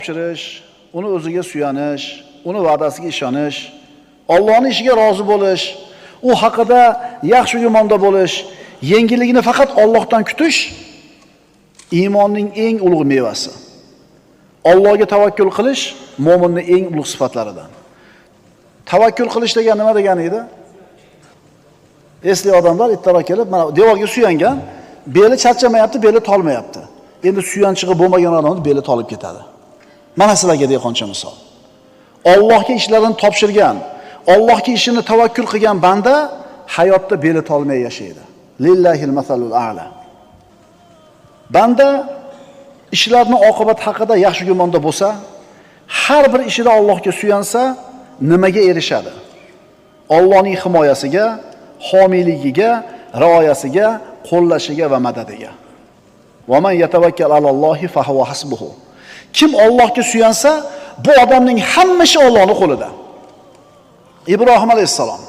Topshirish, uni o'ziga suyanish, uni va'dasiga ishonish, Allohning ishiga rozi bo'lish, u haqida yaxshi gumonda bo'lish, yengilligini faqat Allohdan kutish iymonning eng ulug' mevasi. Allohga tavakkul qilish mo'minning eng ulug' sifatlaridan. Tavakkul qilish degan nima degani edi? Esli odamlar ertaroq kelib, mana devorga suyangan, beli charchamayapti, beli tolmayapti. Endi suyanchig'i bo'lmagan odamning beli tolib ketadi. Mana sizlarga dehqoncha misol. Allohga ishlarini topshirgan, Allohga ishini tavakkul qilgan banda hayotda beli tolmay yashaydi. Lillahil masalul a'la. Banda ishlarning oqibati haqida yaxshi gumonda bo'lsa, har bir ishida Allohga suyansa, nimaga erishadi? Allohning himoyasiga, homiyligiga, rioyasiga, qo'llashiga va madadiga. Va man yatavakkal alallohi fa huwa hasbuhu. Kim Allohga suyansa, bu odamning hamma ishi Allohning qo'lida. Ibrohim alayhissalom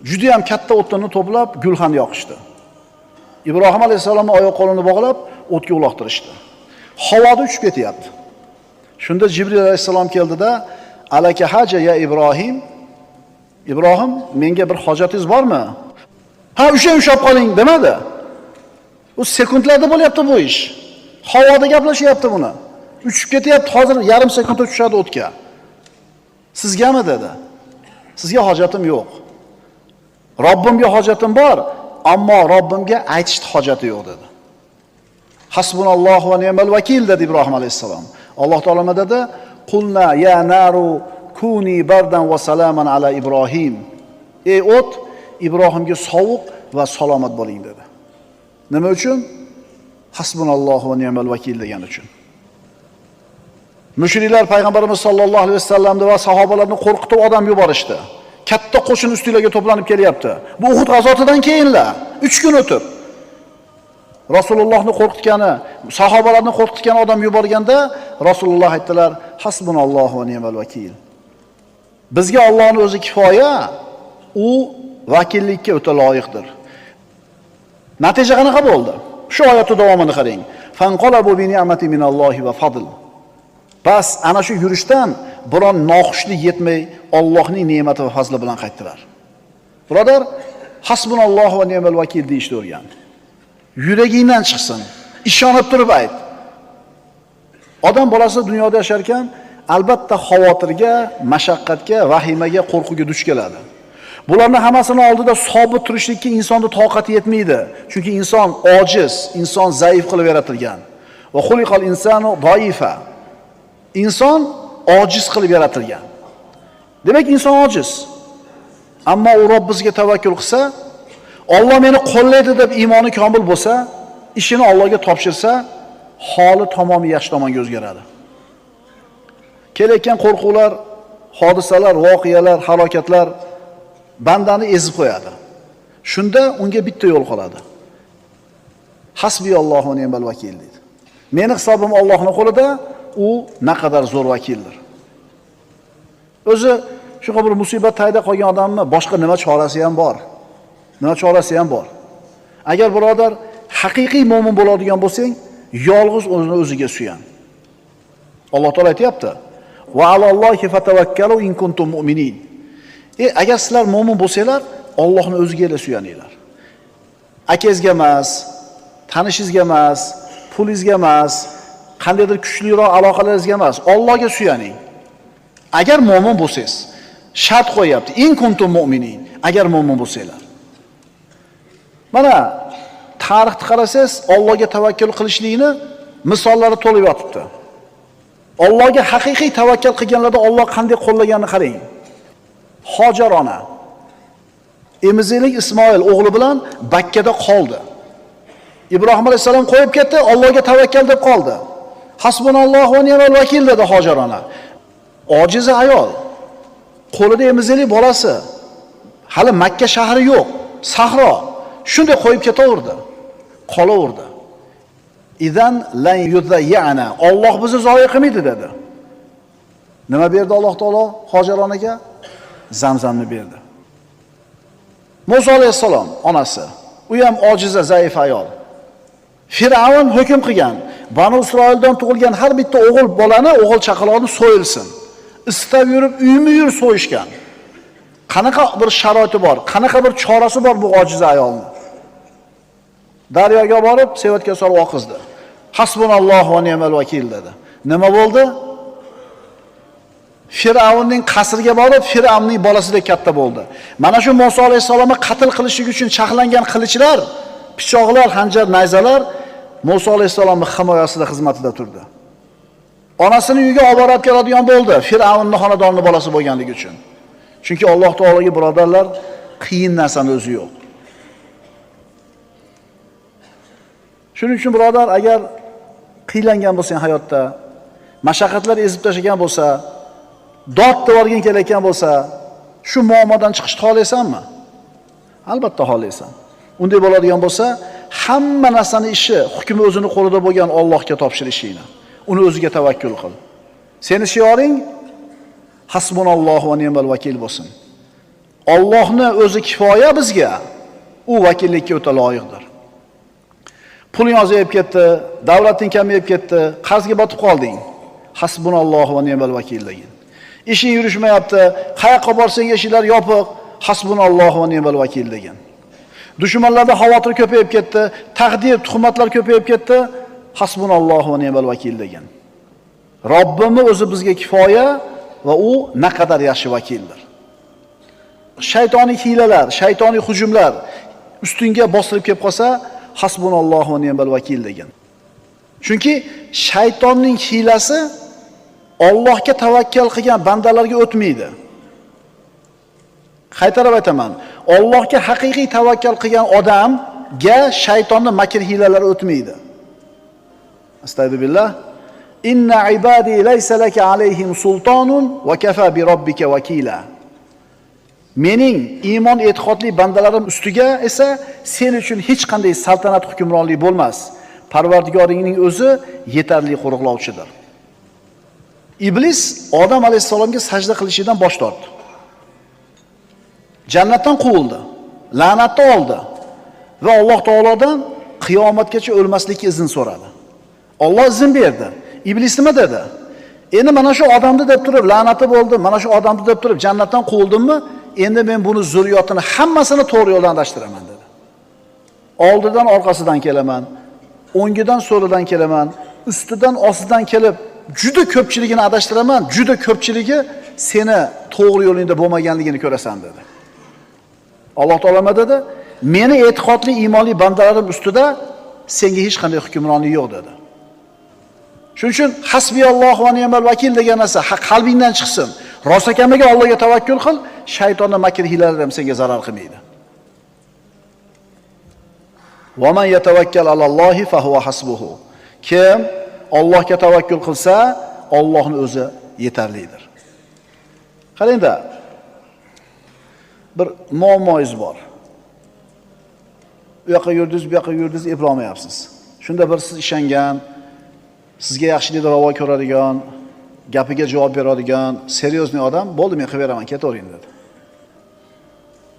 juda ham katta o'tinni to'plab gulxan yoqishdi. Ibrohim alayhissalomning oyoq qo'lini bog'lab o'tga uloqtirishdi. Havoda uchib ketyapti. Shunda Jibril alayhissalom keldida, "Alaka haja ya Ibrohim?" Ibrohim, menga bir hojatingiz bormi? Ha, ushlang, ushlab qoling demadi. U sekundlarda bo'lyapti bu ish. Havoda gaplashyapti buni. Uchib ketyapti, hozir yarim sekundda tushadi o'tga. Sizgami dedi. Sizga hojatim yo'q. Robbimga hojatim bor, ammo Robbimga aytishni hojati yo'q dedi. Hasbunallohu va ni'mal vakil dedi Ibrohim alayhissalom. Alloh taolo nima dedi? Qulna ya naru kuni bardan va salaman ala Ibrohim. Ey o't, Ibrohimga sovuq va salomat bo'ling dedi. Nima uchun? Hasbunallohu va ni'mal vakil degani uchun. Mushriklar payg'ambarimiz sollallohu alayhi vasallamni va sahobalarni qo'rqitib odam yuborishdi. Katta qo'shin ustinglarga to'planib kelyapti. Bu Uhud g'azotidan keyinlar 3 kun o'tib Rasulullohni qo'rqitgani, sahobalarni qo'rqitgan odam yuborganda Rasululloh aytdilar: "Hasbunallohu va ni'mal vakil." Bizga Allohning o'zi kifoya, u vakillikka o'ta loyiqdir. Natija qanaqa bo'ldi? Shu oyatning davomini qarang. Fanqalabu bi ni'mati minallohi va fadl. Bas ana shu yurishdan biron noxushlik yetmay Allohning ne'mati va fazli bilan qaytdilar. Birodar, hasbunallohu va ni'mal vakil deyishni o'rgan. Yuragingdan chiqsin, ishonib turib ayt. Odam bolasi dunyoda yashar ekan, albatta xavotirga, mashaqqatga, vahimaga, qo'rquvga duch keladi. Bularning hammasini oldida sobit turishlikka insonning toqati yetmaydi. Chunki inson ojiz, inson zaif qilib yaratilgan. Va xuliqal insanu zaifa. Inson ojiz qilib yaratilgan. Demak, inson ojiz. Ammo u Robbisiga tavakkul qilsa, Alloh meni qo'llaydi deb iymoni komil bo'lsa, ishini Allohga topshirsa, holi tamomiy yaxshi tomonga o'zgaradi. Kelayotgan qo'rquvlar, hodisalar, voqealar, halokatlar bandani ezib qo'yadi. Shunda unga bitta yo'l qoladi. Hasbiyallohu va ni'mal vakil deydi. Meni hisobim Allohning qo'lida, u naqadar zo'r vakildir. O'zi shunaqa bir musibat tagida qolgan odamni boshqa nima chorasi ham bor? Nima chorasi ham bor? Agar birodar haqiqiy mo'min bo'ladigan bo'lsang, yolg'iz o'zini o'ziga suyan. Alloh taolo aytayapti: "Va alallohi fatavakkalu in kuntum mu'minin." Agar sizlar mo'min bo'lsanglar, Allohning o'ziga suyaninglar. Akangizga emas, tanishingizga emas, pulingizga emas, qandaydir kuchliroq aloqalaringizga emas, Allohga suyaning. Agar mo'min bo'lsangiz, shart qo'yapti. In kuntum mu'minin. Agar mo'min bo'lsanglar. Mana tarixni qarasangiz, Allohga tavakkul qilishlikni misollari to'lib yotibdi. Allohga haqiqiy tavakkul qilganlarda Alloh qanday qo'llaganini qarang. Hojar ona emiziklik Ismoil o'g'li bilan Bakkada qoldi. Ibrohim alayhisalom qo'yib ketdi, Allohga tavakkal deb qoldi. Hasbunallohu va ni'mal vakil dedi Hojar ona. Ojiza ayol. Qo'lida emiziklik bolasi. Hali Makka shahri yo'q, sahro. Shunday qo'yib ketaverdi. Qolaverdi. Idan lan yuzayyana. Alloh bizni zoyi qilmaydi dedi. Nima berdi Alloh taolo Hojar onaga? Zamzamni berdi. Musa alayhissalom onasi, u ham ojiza, zaif ayol. Fir'avn hukm qilgan. Banu Isroildan tug'ilgan har bitta o'g'il bolani, o'g'il chaqaloqni so'yilsin. Istab yurib, uyma-uy so'yishgan. Qanaqa bir sharoiti bor, qanaqa bir chorasi bor bu ojiz ayolni? Daryoga borib, sevatga solib oqizdi. Hasbunallohu va ni'mal vakil dedi. Nima bo'ldi? Fir'avnning qasriga borib, Fir'avnning bolasidek katta bo'ldi. Mana shu Musa alayhissalomni qatl qilish uchun chaqlangan qilichlar, pichoqlar, xanjar, nayzalar Musa alayhissalomning himoyasida, xizmatida turdi. Onasini uyiga olib borib keladigan bo'ldi, Fir'avnning xonadonining bolasi bo'lganligi uchun. Chunki Alloh taologa birodarlar qiyin narsani o'zi yo'q. Shuning uchun birodar, agar qiylangan bo'lsang hayotda, mashaqqatlar ezib tashlagan bo'lsa, dod devorgin kelayotgan bo'lsa, shu muammodan chiqishni xohlaysanmi? Albatta xohlaysan. Unday bo'ladigan bo'lsa, hamma narsani ishi, hukmi o'zini qo'lida bo'lgan Allohga topshirishingni, uni o'ziga tavakkul qil. Seni shioring hasbunallohu va ni'mal vakil bo'lsin. Allohni o'zi kifoya bizga, u vakillikka o'ta loyiqdir. Puling ozayib ketdi, davlating kamayib ketdi, qarzga botib qolding. Hasbunallohu va ni'mal vakil degin. Ishing yurishmayapti, qayoqqa borsang eshiklar yopiq, hasbunallohu va ni'mal vakil degin. Dushmanlarda xavotir ko'payib ketdi, taqdir, tuhmatlar ko'payib ketdi, hasbunallohu va ni'mal vakil degin. Robbimiz o'zi bizga kifoya va u naqadar yaxshi vakildir. Shaytoniy hiylalar, shaytoniy hujumlar ustingga bostirib kelib qolsa, hasbunallohu va ni'mal vakil degan. Chunki shaytonning hiylasi Allohga tavakkal qilgan bandalarga o'tmaydi. Qaytarib aytaman, Allohga haqiqiy tavakkal qilgan odamga shaytonning makr hiylalari o'tmaydi. Astagfirullah. Inna ibadi laysa laka alayhim sultonun va kafa bi robbika vakila. Mening iymon e'tiqodli bandalarim ustiga esa sen uchun hech qanday saltanat hukmronlik bo'lmas. Parvardigoringning o'zi yetarli qo'riqlovchidir. Iblis Odam alayhissalomga sajda qilishidan bosh tortdi. Jannatdan quvildi, la'natni oldi va Alloh taolodan qiyomatgacha o'lmaslikka izn so'radi. Alloh izn berdi. Iblis nima dedi? Endi mana shu odamni deb turib la'nati bo'ldi, mana shu odamni deb turib jannatdan quvildimmi? Endi men buni zurriyotini hammasini to'g'ri yo'ldan adashtiraman dedi. Oldidan orqasidan kelaman, o'ngidan so'lidan kelaman, ustidan ostidan kelib juda ko'pchiligini adashtiraman, juda ko'pchiligi seni to'g'ri yo'lingda bo'lmaganligini ko'rasan dedi. Alloh taolo nima dedi? Meni e'tiqodli iymonli bandalarim ustida senga hech qanday hukmronlik yo'q dedi. Shuning uchun hasbiyallohu va ni'mal vakil degan narsa qalbingdan chiqsin. Rostakamiga Allohga tavakkul qil, shaytonning makr hiylalari ham senga zarar qilmaydi. Va man yatawakkal alallohi fa huwa hasbuhu. Kim Allohga tavakkul qilsa, Allohning o'zi yetarlidir. Qarangda, bir muammoingiz bor. U yoqqa yurdingiz, bu yoqqa yurdingiz, eplolmayapsiz. Shunda bir siz ishongan, sizga yaxshilikni ravo ko'radigan, gapiga javob beradigan, seriyozniy odam, bo'ldi men qilib beraman, ketavering dedi.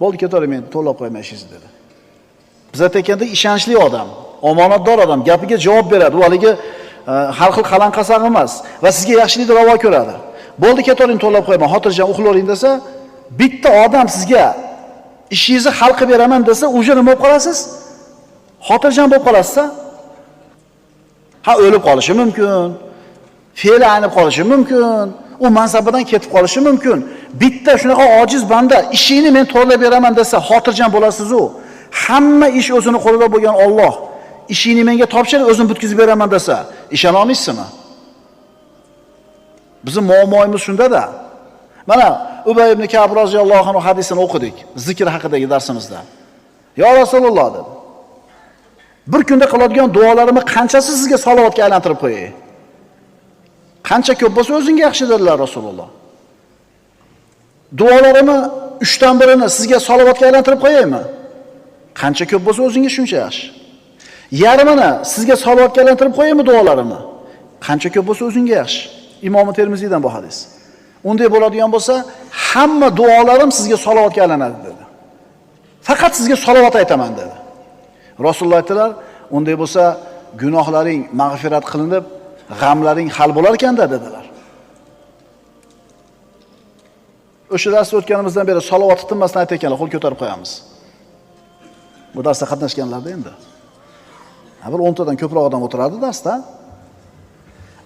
Bo'ldi ketavering, men to'lab qo'yaman ishingizni dedi. Biz aytganda ishonchli odam, omonatdor odam, gapiga javob beradi. U haligi har xil qalanqasaq emas va sizga yaxshilikni ravo ko'radi. Bo'ldi ketavering, to'lab qo'yaman, xotirjam uxlavering desa, bitta odam sizga ishingizni hal qilib beraman desa, o'sha nima bo'lib qolasiz? Xotirjam bo'lib qolasiz. Ha, o'lib qolishi mumkin, fe'li aynib qolishi mumkin, u mansabidan ketib qolishi mumkin. Bitta shunaqa ojiz banda ishingni men to'g'rilab beraman desa, xotirjam bo'lasiz u. Hamma ish o'zini qo'lida bo'lgan Alloh ishingni menga topshir, o'zim bitkazib beraman desa, ishona olmaysizmi? Bizning muammoimiz shunda-da. Mana Ubay ibn Ka'b roziyallohu anhu hadisini o'qidik, zikr haqidagi darsimizda. Ya Rasululloh dedi. Bir kunda qiladigan duolarimni qanchasi sizga salovatga aylantirib qo'yay? Qancha ko'p bo'lsa o'zingga yaxshi dedilar Rasululloh. Duolarimni 3dan birini sizga salovatga aylantirib qo'yaymi? Qancha ko'p bo'lsa o'zingga shuncha yaxshi. Yarmini sizga salovatga aylantirib qo'yaymi duolarimni? Qancha ko'p bo'lsa o'zingga yaxshi. Imom Termiziydan bu hadis. Unday bo'ladigan bo'lsa, hamma duolarim sizga salovatga aylanadi dedi. Faqat sizga salovat aytaman dedi. Rasululloh aytdilar, unday bo'lsa gunohlaring mag'firat qilinib, g'amlaring hal bo'lar ekanda dedilar. O'sha darsda o'tganimizdan beri salovat tinmasdan aytayotganlar, qo'l ko'tarib qo'yamiz. Bu darsda qatnashganlarda endi. Bir 10 tadan ko'proq odam o'tiradi darsda.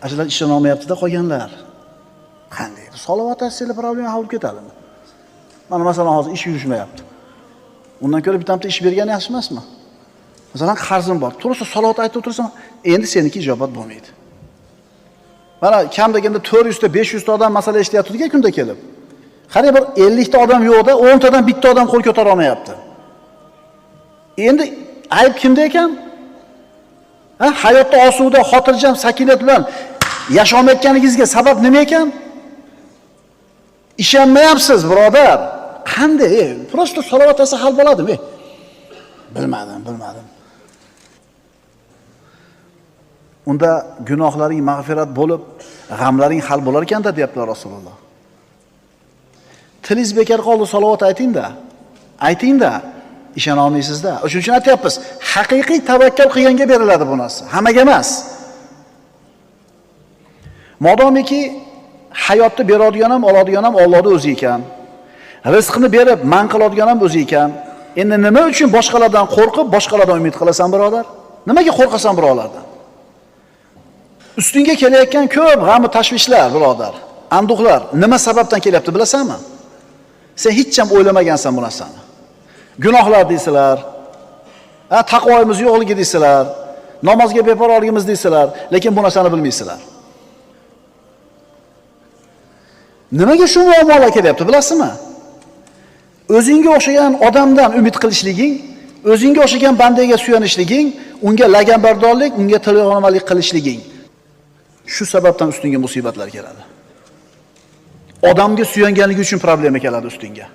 Ashular ishona olmayapti-da qolganlar. Qanday? Salovat aytsanglar problema hal bo'lib ketadimi? Mana masalan hozir ish yurishmayapti. Undan ko'ra bitta ish bergani yaxshi emasmi? Masalan qarzim bor. Tursa salovat aytib o'tirsam, endi seniki ijobat bo'lmaydi. Mana kam deganda 400 ta, 500 ta odam masala eshityapti kunda kelib. Qarang bir 50 ta odam yo'qda, 10 tadan bitta odam qo'l ko'tara olmayapti. Endi ayb kimda ekan? Ha, hayotda osuda, xotirjam, sakinat bilan yashaolmayotganingizga sabab nima ekan? Ishonmayapsiz, birodar. Qanday? Prosta salovat aytsa hal bo'ladimi? Bilmadim, bilmadim. Unda gunohlaring mag'firat bo'lib, g'amlaring hal bo'lar ekanda deyaptilar Rasululloh. Tilingiz bekor qoldi, salovat ayting-da. Ayting-da, ishona olmaysizda. Shuning uchun aytyapmiz, haqiqiy tavakkal qilganga beriladi bu narsa, hammaga emas. Modomiki hayotni beradigan ham, oladigan ham Allohning o'zi ekan. Rizqni berib, man qiladigan ham o'zi ekan. Endi nima uchun boshqalardan qo'rqib, boshqalardan umid qilasan, birodar? Nimaga qo'rqasan birodarlardan? Ustingga kelayotgan ko'p g'am va tashvishlar, birodar, anduhlar nima sababdan kelyapti bilasanmi? Sen hech ham o'ylamagansan bu narsani. Gunohlar deysizlar, taqvoimiz yo'qligi deysizlar, namozga beparvoligimiz deysizlar, lekin bu narsani bilmaysizlar. Nimaga shu muammolar kelyapti bilasizmi? O'zingga o'xshagan odamdan umid qilishliging, o'zingga o'xshagan bandaga suyanishliging, unga laganbardorlik, unga tilg'onamalik qilishliging. Shu sababdan ustingga musibatlar keladi. Odamga suyanganligi uchun problema keladi ustingga.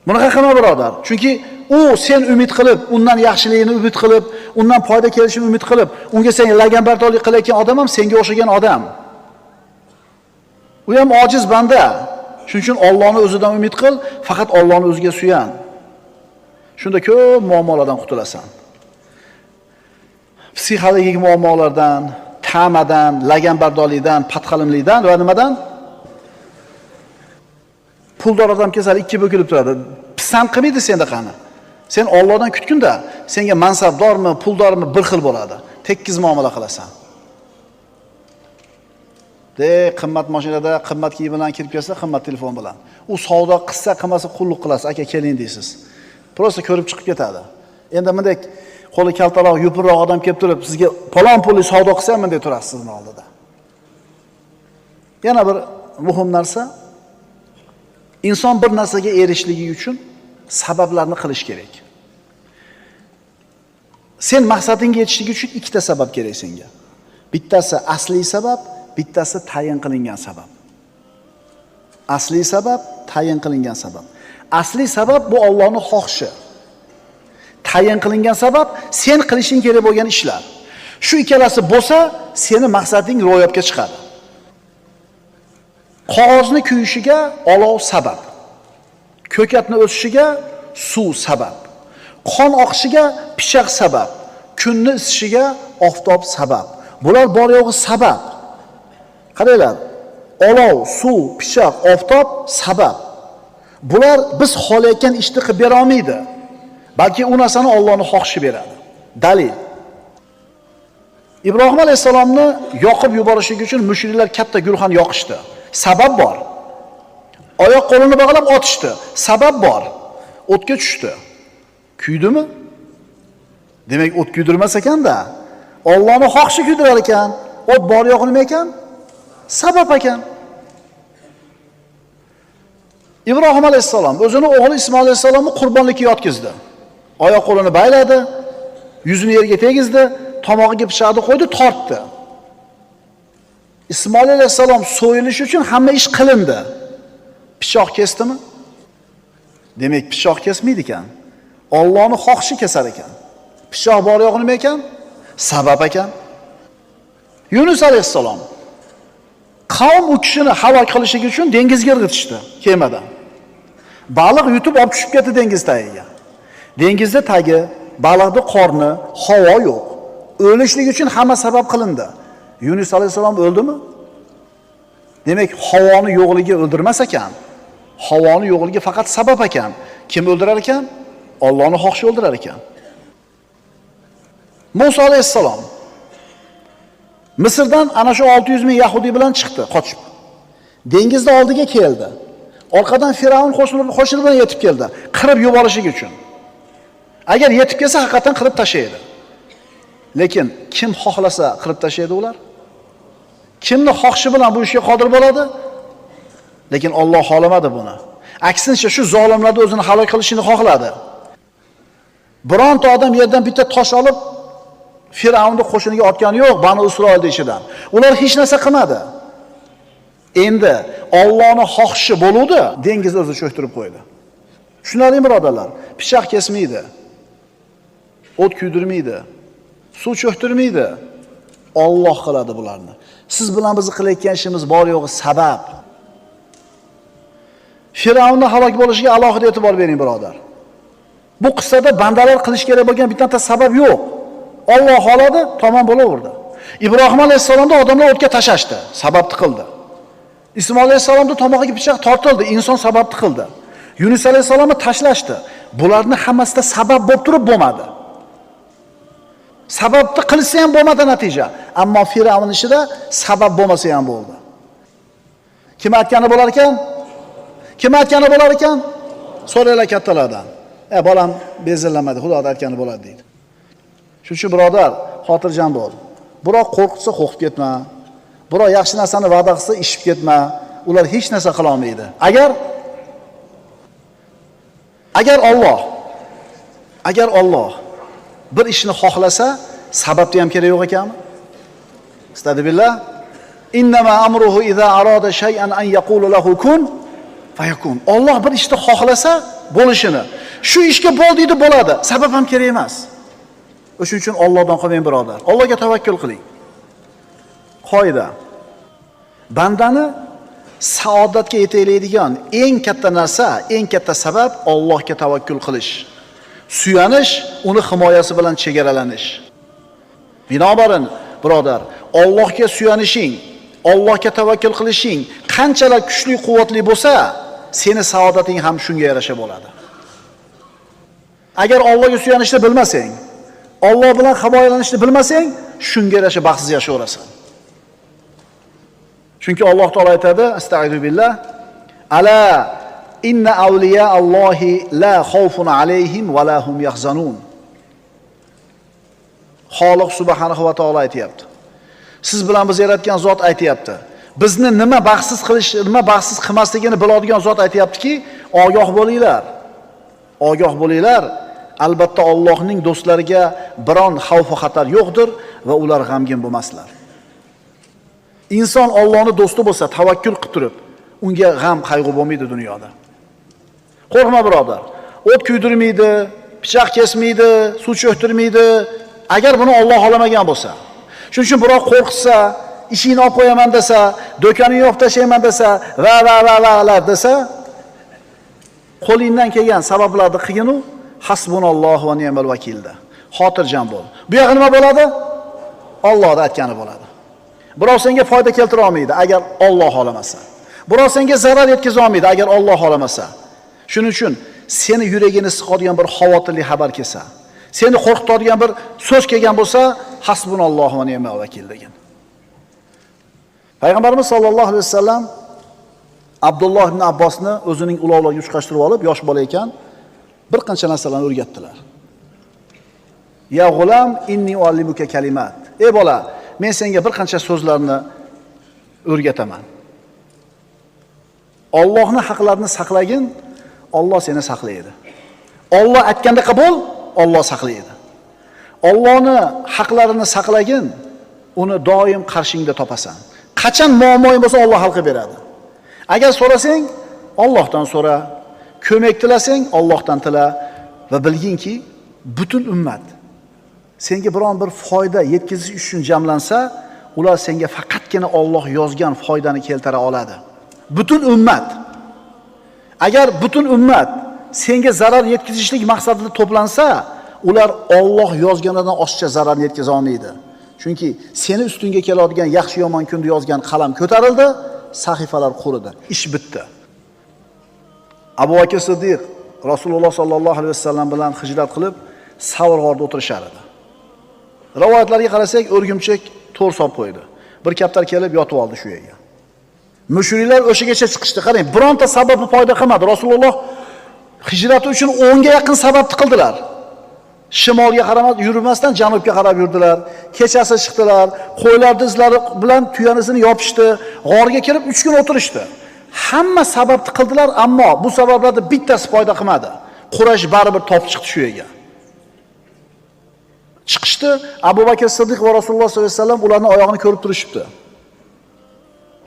Bunaqa qilma birodar. Chunki u sen umid qilib, undan yaxshiligini umid qilib, undan foyda kelishini umid qilib, unga sen laganbardorlik qilayotgan odam ham senga o'xshagan odam. U ham ojiz banda. Shuning uchun Allohning o'zidan umid qil, faqat Allohning o'ziga suyan. Shunda ko'p muammolardan qutulasan. Psixologik muammolardan, ta'madan, laganbardorlikdan, patqalimlikdan va nimadan? Puldor odam kelsa ikki bo'kilib turadi. Pisand qilmaydi senda qani. Sen Allohdan kutgunda, senga mansabdormi, puldormi bir xil bo'ladi. Tekkiz muomala qilasan. De qimmat mashinada, qimmat kiyim bilan kirib kelsa, qimmat telefon bilan. U savdo qilsa, qilmasa qulluq qilasiz, aka keling deysiz. Prosta ko'rib chiqib ketadi. Endi bunday qo'li kaltaroq, yupurroq odam kelib turib, sizga palon pulli savdo qilsa ham bunday turasiz sizning oldida. Yana bir muhim narsa, inson bir narsaga erishishligi uchun sabablarni qilish kerak. Sen maqsadingga yetishlik uchun ikkita sabab kerak senga. Bittasi asliy sabab, bittasi tayin qilingan sabab. Asliy sabab, tayin qilingan sabab. Asliy sabab bu Allohning xohishi. Tayin qilingan sabab sen qilishing kerak bo'lgan ishlar. Shu ikkalasi bo'lsa, seni maqsading ro'yobga chiqadi. Qog'ozni kuyishiga olov sabab. Ko'katni o'sishiga suv sabab. Qon oqishiga pichoq sabab. Kunni isishiga oftob sabab. Bular bor yo'g'i sabab. Qaranglar, olov, suv, pichoq, oftob sabab. Bular biz xohlayotgan ishni qilib bera olmaydi. Balki u narsani Allohning xohishi beradi. Dalil. Ibrohim alayhisalomni yoqib yuborishligi uchun mushriklar katta gulxan yoqishdi. Sabab bor. Oyoq qo'lini bog'lab otishdi. Sabab bor. O'tga tushdi. Kuydimi? Demak, o't kuydirmas ekanda. Allohning xohishi kuydirar ekan. O't bor yo'q nima ekan? Sabab ekan. Ibrohim alayhissalom o'zini o'g'li Ismoil alayhissalomni qurbonlikka yotqizdi. Oyoq qo'lini bayladi, yuzini yerga tegizdi, tomog'iga pichoqni qo'ydi, tortdi. Ismoil alayhissalom so'yilishi uchun hamma ish qilindi. Pichoq kesdimi? Demak, pichoq kesmaydi ekan. Allohning xohishi kesar ekan. Pichoq bor yo'q nima ekan? Sabab ekan. Yunus alayhissalom qavm u kishini halok qilishligi uchun dengizga irg'itishdi kemadan. Baliq yutib olib tushib ketdi dengiz tagiga. Dengizda tagi Baliqni qorni, havo yo'q. O'lishlik uchun hamma sabab qilindi. Yunus alayhisalom o'ldimi? Demak, havoni yo'qligi o'ldirmas ekan. Havoni yo'qligi faqat sabab ekan. Kim o'ldirar ekan? Allohning xohishi o'ldirar ekan. Musa alayhissalom Misrdan ana shu 600 ming yahudi bilan chiqdi, qochib. Dengizni oldiga keldi. Orqadan Firavun qo'shini bilan yetib keldi, qirib yuborishligi uchun. Agar yetib kelsa, haqiqatan qirib tashlaydi. Lekin kim xohlasa qirib tashlaydi ular? Kimni xohishi bilan bu ishga qodir bo'ladi? Lekin Alloh xohlamadi buni. Aksincha shu zolimlarni o'zini halok qilishini xohladi. Bironta odam yerdan bitta tosh olib Firavunning qo'shiniga otgani yo'q, Banu Isroil ichidan. Ular hech narsa qilmadi. Endi Allohning xohishi bo'luvdi, dengiz o'zi cho'ktirib qo'ydi. Tushunarlimi birodarlar? Pichoq kesmaydi. O't kuydirmaydi. Suv cho'ktirmaydi. Alloh qiladi bularni. Siz bilan bizni qilayotgan ishimiz bor yo'g'i sabab. Firavunning halok bo'lishiga alohida e'tibor bering birodar. Bu qissada bandalar qilish kerak bo'lgan bitta sabab yo'q. Alloh xohladi, tamom bo'laverdi. Ibrohim alayhissalomda odamlar o'tga tashashdi, sabab qildi. Ismoil alayhissalomda tomog'iga pichoq tortildi, inson sabab qildi. Yunus alayhissalomni tashlashdi. Bularni hammasida sabab bo'lib turib bo'lmadi. Sababni qilsa ham bo'lmadi natija. Ammo Firavun ishida sabab bo'lmasa ham bo'ldi. Kim aytgani bo'lar ekan? Kim aytgani bo'lar ekan? So'ranglar kattalardan. Bolam bezillamadi, Xudo aytgani bo'ladi deydi. Shuning uchun birodar, xotirjam bo'l. Biroq qo'rqitsa qo'rqib ketma. Biroq yaxshi narsani va'da qilsa ishib ketma. Ular hech narsa qila olmaydi. Agar Alloh bir ishni xohlasa, sababni ham kerak yo'q ekanmi? Astagfirullah. Innama amruhu iza arada shay'an an yaqulu lahu kun fayakun. Alloh bir ishni xohlasa bo'lishini, shu ishga bo'l deydi, bo'ladi. Sabab ham kerak emas. O'shuning uchun Allohdan qolmang birodar. Allohga tavakkul qiling. Qoida. Bandani saodatga yetaklaydigan eng katta narsa, eng katta sabab Allohga tavakkul qilish. Suyanish, uni himoyasi bilan chegaralanish. Binobarin, birodar, Allohga suyanishing, Allohga tavakkul qilishing qanchalar kuchli, quvvatli bo'lsa, seni saodating ham shunga yarasha bo'ladi. Agar Allohga suyanishni bilmasang, Alloh bilan himoyalanishni bilmasang, shunga yarasha baxtsiz yashayverasan. Chunki Alloh taolo aytadi, astagfiru billah, ala inna awliya Allohi la xawfun alayhim va la hum yahzanun. Xoliq subhanahu va taolo aytayapti. Siz bilan biz yaratgan zot aytayapti. Bizni nima baxtsiz qilish, nima baxtsiz qilmasligini biladigan zot aytayaptiki, ogoh bo'linglar. Ogoh bo'linglar. Albatta Allohning do'stlariga biron xavf va xatar yo'qdir va ular g'amgin bo'lmaslar. Inson Allohning do'sti bo'lsa, tavakkul qilib turib, unga g'am qayg'u bo'lmaydi dunyoda. Qo'rqma birodar. O't kuydirmaydi, pichoq kesmaydi, suv cho'ktirmaydi. Agar buni Alloh xohlamagan bo'lsa. Shuning uchun birov qo'rqitsa, ishingni olib qo'yaman desa, do'koningni yopib tashlayman desa, va va va va desa, qo'lingdan kelgan sabablarni qilgin u, hasbunallohu va ni'mal vakilda. Xotirjam bo'l. Bu yog'i nima bo'ladi? Allohning aytgani bo'ladi. Birov senga foyda keltira olmaydi agar Alloh xohlamasa. Birov senga zarar yetkaza olmaydi agar Alloh xohlamasa. Shuning uchun seni yuragini siqadigan bir xavotirli xabar kelsa, seni qo'rqitadigan bir so'z kelgan bo'lsa, hasbunallohu va ni'mal vakil degan. Payg'ambarimiz sollallohu alayhi vasallam Abdulloh ibn Abbosni o'zining ulovlariga uchqashtirib olib, yosh bola ekan, bir qancha narsalarni o'rgatdilar. Ya g'ulam inni uallimuka kalimat. Ey bola, men senga bir qancha so'zlarni o'rgataman. Allohning haqlarini saqlagin, Alloh seni saqlaydi. Alloh aytganda qabul, Alloh saqlaydi. Allohning haqlarini saqlagin, uni doim qarshingda topasan. Qachon muammoing bo'lsa Alloh hal qilib beradi. Agar so'rasang, Allohdan so'ra, ko'mak tilasang, Allohdan tila va bilginki, butun ummat senga biron bir foyda yetkazish uchun jamlansa, ular senga faqatgina Alloh yozgan foydani keltira oladi. Butun ummat. Agar butun ummat senga zarar yetkazishlik maqsadida to'plansa, ular Alloh yozganidan oshiqcha zararni yetkaza olmaydi. Chunki seni ustingga keladigan yaxshi yomon kunni yozgan qalam ko'tarildi, sahifalar quridi, ish bitdi. Abu Bakr Siddiq Rasululloh sallallohu alayhi vasallam bilan hijrat qilib, Savr g'orida o'tirishar edi. Rivoyatlarga qarasak, o'rgimchak to'r solib qo'ydi. Bir kaptar kelib yotib oldi shu yerga. Mushriklar o'shagacha chiqishdi. Qarang, bironta sababni foyda qilmadi. Rasululloh hijrati uchun 10 ga yaqin sababni qildilar. Shimolga qaramay yurmasdan janubga qarab yurdilar. Kechasi chiqdilar, qo'ylarning izlari bilan tuyanisini yopishdi, g'orga kirib 3 kun o'tirishdi. Hamma sababni qildilar, ammo bu sabablarning bittasi foyda qilmadi. Quraysh baribir topib chiqdi shu yerga. Chiqishdi, Abu Bakr Siddiq va Rasululloh sollallohu alayhi vasallam ularning oyog'ini ko'rib turishibdi.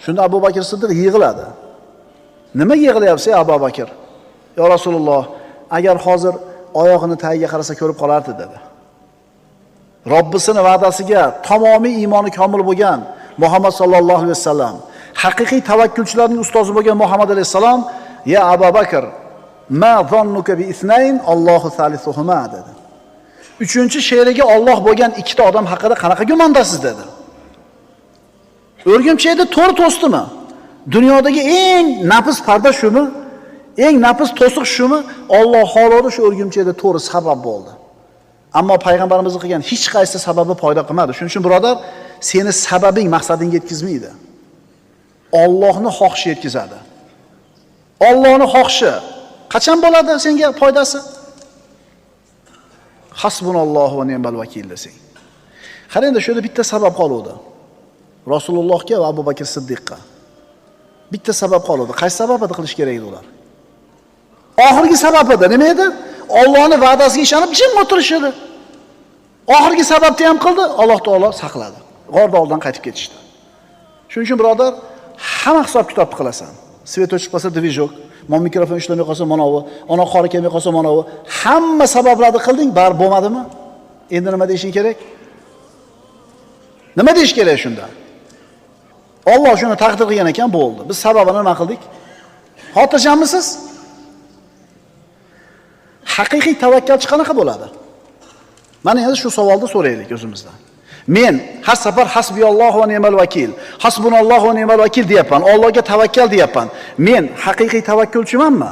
Shunda Abu Bakr Siddiq yig'iladi. Nima yig'layapsiz, Abu Bakr? Ya Rasululloh, agar hozir oyog'ini tagiga qarasa ko'rib qolardi dedi. Robbisini va'dasiga tamomiy iymoni komil bo'lgan Muhammad sallallohu alayhi vasallam, haqiqiy tavakkulchilarning ustozi bo'lgan Muhammad alayhisalom, "Ya Abu Bakr, ma zannuka bi isnayn Allohu salisuhuma" dedi. Uchinchi sherigi Alloh bo'lgan ikkita odam haqida qanaqa gumondasiz dedi. O'rgimchakda to'rt to'sdimi? Dunyodagi eng nafis parda shumi? Eng nafis to'siq shumi? Alloh xohladi shu o'rgimchakda to'g'ri sabab bo'ldi. Ammo payg'ambarimiz qilgan hech qaysi sababi foyda qilmadi. Shuning uchun birodar, seni sababing maqsadingga yetkazmaydi. Allohning xohishi yetkazadi. Allohning xohishi qachon bo'ladi senga foydasi? Hasbunallohu va ni'mal vakil desang. Qara endi shu yerda bitta sabab qoluvdi. Rasulullohga va Abu Bakr Siddiqqa. Bitta sabab qoluvdi. Qaysi sabab edi qilish kerak edi ular? Oxirgi sabab edi. Nima edi? Allohning va'dasiga ishonib jim o'tirish edi. Oxirgi sababni ham qildi, Alloh taolo saqladi. G'orda oldidan qaytib ketishdi. Shuning uchun birodar, hamma hisob kitobni qilasan. Svet o'chib qolsa dvijok, mon mikrofon ishlamay qolsa manovi, ona qori kelmay qolsa manovi, hamma sabablarni qilding, bari bo'lmadimi? Endi nima deyishing kerak? Nima deyish kerak shunda? Alloh shuni taqdir qilgan ekan, bo'ldi. Biz sababini nima qildik? Xotirjammisiz? Haqiqiy tavakkalchi qanaqa bo'ladi? Mana endi shu savolni so'raylik o'zimizdan. Men har safar hasbiyallohu va ni'mal vakil, hasbunallohu va ni'mal vakil deyapman, Allohga tavakkal deyapman. Men haqiqiy tavakkulchimanmi?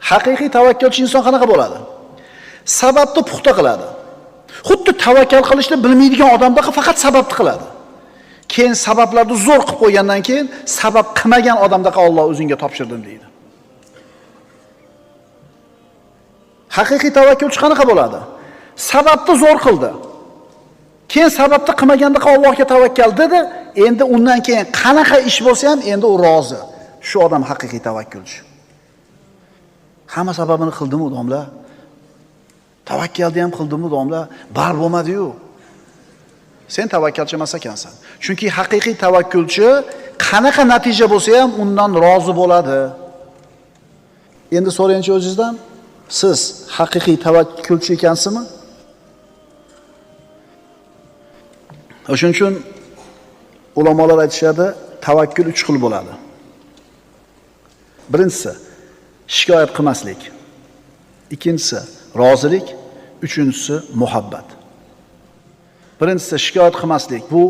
Haqiqiy tavakkalchi inson qanaqa bo'ladi? Sababni puxta qiladi. Xuddi tavakkal qilishni bilmaydigan odamda faqat sababni qiladi. Keyin sabablarni zo'r qilib qo'ygandan keyin sabab qilmagan odamdaqa Alloh o'zingga topshirdim deydi. Haqiqiy tavakkulchi qanaqa bo'ladi? Sababni zo'r qildi. Keyin sababni qilmaganda Allohga tavakkal dedi, endi undan keyin qanaqa ish bo'lsa ham endi u rozi. Shu odam haqiqiy tavakkulchi. Hamma sababini qildimi odamlar? Tavakkalni ham qildimi odamlar? Bar bo'lmadi-yu. Sen tavakkalchi emas ekansan. Chunki haqiqiy tavakkulchi qanaqa natija bo'lsa ham undan rozi bo'ladi. Endi so'rayinchi o'zingizdan, siz haqiqiy tavakkulchi ekansizmi? O'shuning uchun ulamolar aytishadi, tavakkul 3 xil bo'ladi. Birinchisi shikoyat qilmaslik, ikkinchisi rozilik, uchinchisi muhabbat. Birinchisi shikoyat qilmaslik, bu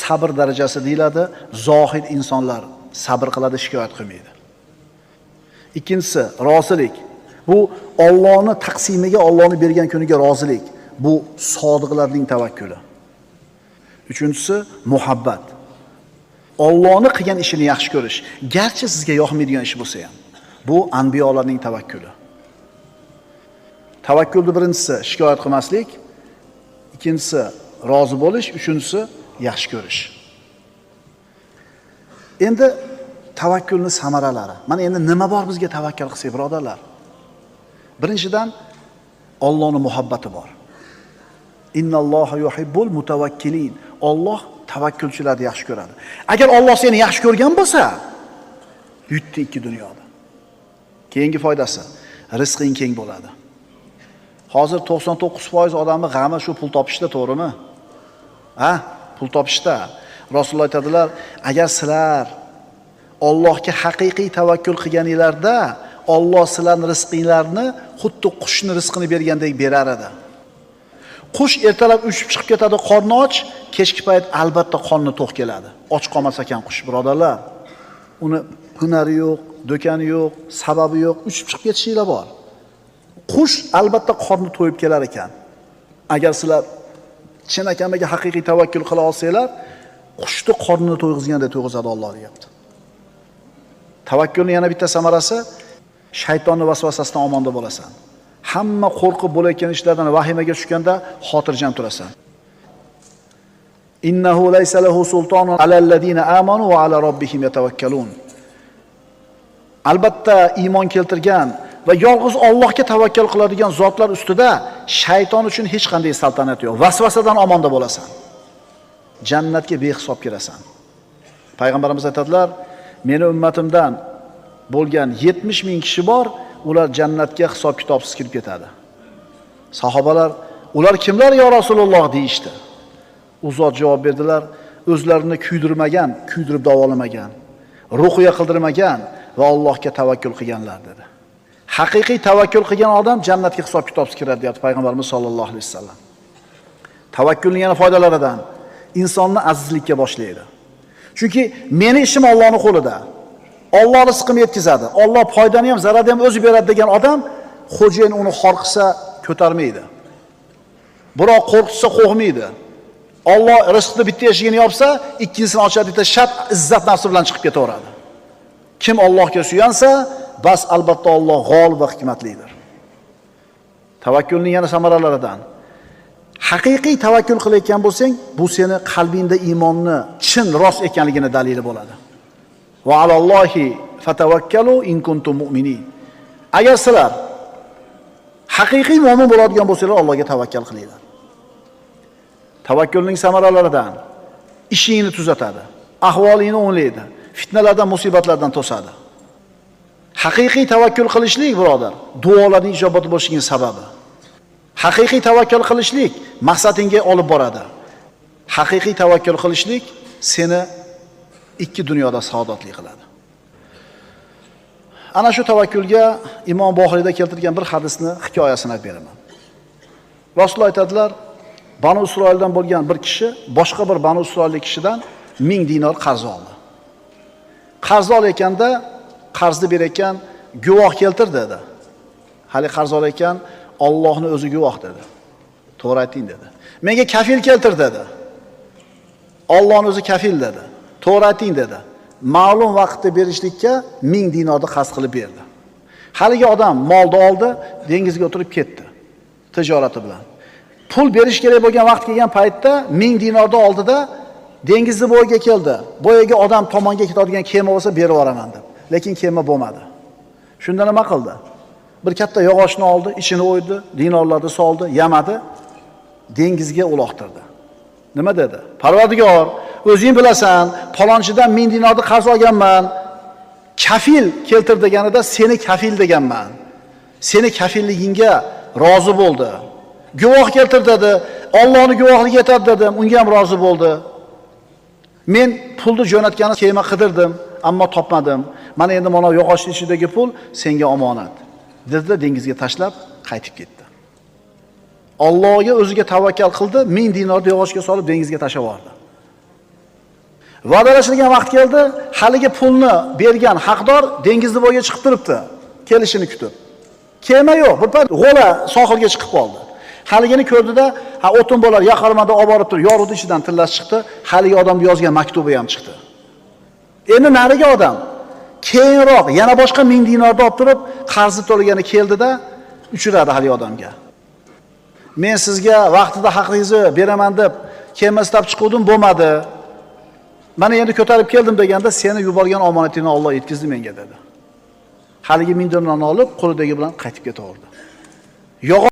sabr darajasi deyiladi. Zohid insonlar sabr qiladi, shikoyat qilmaydi. Ikkinchisi rozilik. Bu Allohning taqsimiga, Allohning bergan kuniga rozilik. Bu sodiqlarning tavakkuli. Uchinchisi muhabbat. Allohning qilgan ishini yaxshi ko'rish, garchi sizga yoqmaydigan ish bo'lsa ham. Bu anbiyolarning tavakkuli. Tavakkulning birinchisi shikoyat qilmaslik, ikkinchisi rozi bo'lish, uchinchisi yaxshi ko'rish. Endi tavakkulning samaralari. Mana endi nima bor bizga tavakkul qilsak, birodarlar? Birinchidan Allohning muhabbati bor. Innalloha yuhibbul mutawakkilin. Alloh tavakkulchilarni yaxshi ko'radi. Agar Alloh seni yaxshi ko'rgan bo'lsa, yutdi ikki dunyoda. Keyingi foydasi, rizqing keng bo'ladi. Hozir 99% odamning g'ami shu pul topishda, to'g'rimi? Ha? Pul topishda. Rasululloh aytadilar, agar sizlar Allohga haqiqiy tavakkul qilganinglarda, Alloh sizlarning rizqinglarni xuddi qushning rizqini bergandek berar edi. Qush ertalab uchib chiqib ketadi, qorni och, kechki payt albatta qorni to'q keladi. Och qolmas ekan qush, birodarlar. Uni hunari yo'q, do'koni yo'q, sababi yo'q, uchib chiqib ketishinglar bor. Qush albatta qorni to'yib kelar ekan. Agar sizlar chin akamaga haqiqiy tavakkul qila olsanglar, qushni qornini to'yg'izgandek to'yg'izadi Alloh deyapti. Tavakkulning yana bitta samarasi shaytonning vasvasasidan omonda bo'lasan. Hamma qo'rqib bo'layotgan ishlardan vahimaga tushganda xotirjam turasan. Innahu laysa lahu sultonun alallazina amanu va ala robbihim yatavakkalun. Albatta iymon keltirgan va yolg'iz Allohga tavakkul qiladigan zotlar ustida shayton uchun hech qanday saltanat yo'q. Vasvasadan omonda bo'lasan. Jannatga behisob kirasan. Payg'ambarimiz aytadilar, meni ummatimdan bo'lgan 70 ming kishi bor, ular jannatga hisob kitobsiz kirib ketadi. Sahobalar, ular kimlar ya Rasululloh deyishdi. U zot javob berdilar, o'zlarini kuydirmagan, kuydirib davolamagan, ruqya qildirmagan va Allohga tavakkul qilganlar dedi. Haqiqiy tavakkul qilgan odam jannatga hisob kitobsiz kiradi deyapti Payg'ambarimiz sollallohu alayhi vasallam. Tavakkulning yana foydalaridan insonni azizlikka boshlaydi. Chunki meni ishim Allohning qo'lida. Alloh rizqimni yetkazadi. Alloh foydani ham, zararni ham o'zi beradi degan odam xo'jayin uni xor qilsa ko'tarmaydi. Biroq qo'rqitsa qo'rqmaydi. Alloh rizqni bitta eshigini yopsa, ikkinchisini ochadi, bitta shart izzat nafsi bilan chiqib ketaveradi. Kim Allohga suyansa, bas albatta Alloh g'olib va hikmatlidir. Tavakkulning yana samaralaridan haqiqiy tavakkul qilayotgan bo'lsang, bu seni qalbingda iymonni chin rost ekanligini dalili bo'ladi. Va alallohi fatavakkalu in kuntum mu'minin. Agar sizlar haqiqiy mo'min bo'ladigan bo'lsanglar, Allohga tavakkal qilinglar. Tavakkulning samaralaridan ishingni tuzatadi, ahvolingni o'nglaydi, fitnalardan, musibatlardan to'sadi. Haqiqiy tavakkul qilishlik, birodar, duolarning ijobat bo'lishining sababi. Haqiqiy tavakkul qilishlik maqsadingga olib boradi. Haqiqiy tavakkul qilishlik seni ikki dunyoda saodatli qiladi. Ana shu tavakkulga Imom Buxoriyda keltirgan bir hadisni hikoyasini aytib beraman. Rasululloh aytadilar, Banu Isroildan bo'lgan bir kishi boshqa bir Banu Isroillik kishidan 1000 dinor qarz oldi. Qarz olayotganda qarzni berayotgan guvoh keltir dedi. Hali qarz olayotgan Allohning o'zi guvoh dedi. To'g'ri ayting dedi. Menga kafil keltir dedi. Allohning o'zi kafil dedi. To'g'ri ayting dedi. Ma'lum vaqtda berishlikka 1000 dinorni qarz qilib berdi. Haligi odam molni oldi, dengizga o'tirib ketdi tijorati bilan. Pul berish kerak bo'lgan vaqt kelgan paytda 1000 dinorni oldida dengizni bo'yiga keldi. Bo'yiga odam tomonga ketadigan kema bo'lsa berib yuboraman deb. Lekin kema bo'lmadi. Shunda nima qildi? Bir katta yog'ochni oldi, ichini o'ydi, dinorlarni soldi, yamadi, dengizga uloqtirdi. Nima dedi? Parvardigor, o'zing bilasan, palonchidan 1000 dinorni qarz olganman. Kafil keltir deganida seni kafil deganman. Seni kafilligingga rozi bo'ldi. Guvoh keltir dedi. Allohning guvohligi yetadi dedim, unga ham rozi bo'ldi. Men pulni jo'natgani kema qidirdim, ammo topmadim. Mana endi mana yog'ochning ichidagi pul senga omonat. Dedi, dengizga tashlab qaytib ketdi. Allohga o'ziga tavakkal qildi, 1000 dinorni yog'ochga solib dengizga tashlab yubordi. Va'dalashilgan vaqt keldi, haligi pulni bergan haqdor dengizni bo'yiga chiqib turibdi, kelishini kutib. Kema yo'q, bir payt g'o'la sohilga chiqib qoldi. Haligini ko'rdida, ha o'tin bo'lar, yaqarmanda olib borib turib, yorug'ni ichidan tillasi chiqdi, haligi odam yozgan maktubi ham chiqdi. Endi narigi odam keyinroq yana boshqa 1000 dinorni olib turib, qarzni to'lagani keldida uchradi haligi odamga. Men sizga vaqtida haqingizni beraman deb kema istab chiquvdim, bo'lmadi. Mana endi ko'tarib keldim deganda seni yuborgan omonatingni Alloh yetkazdi menga dedi. Haligi 1000 dinorni olib, qo'lidagi bilan qaytib ketaverdi.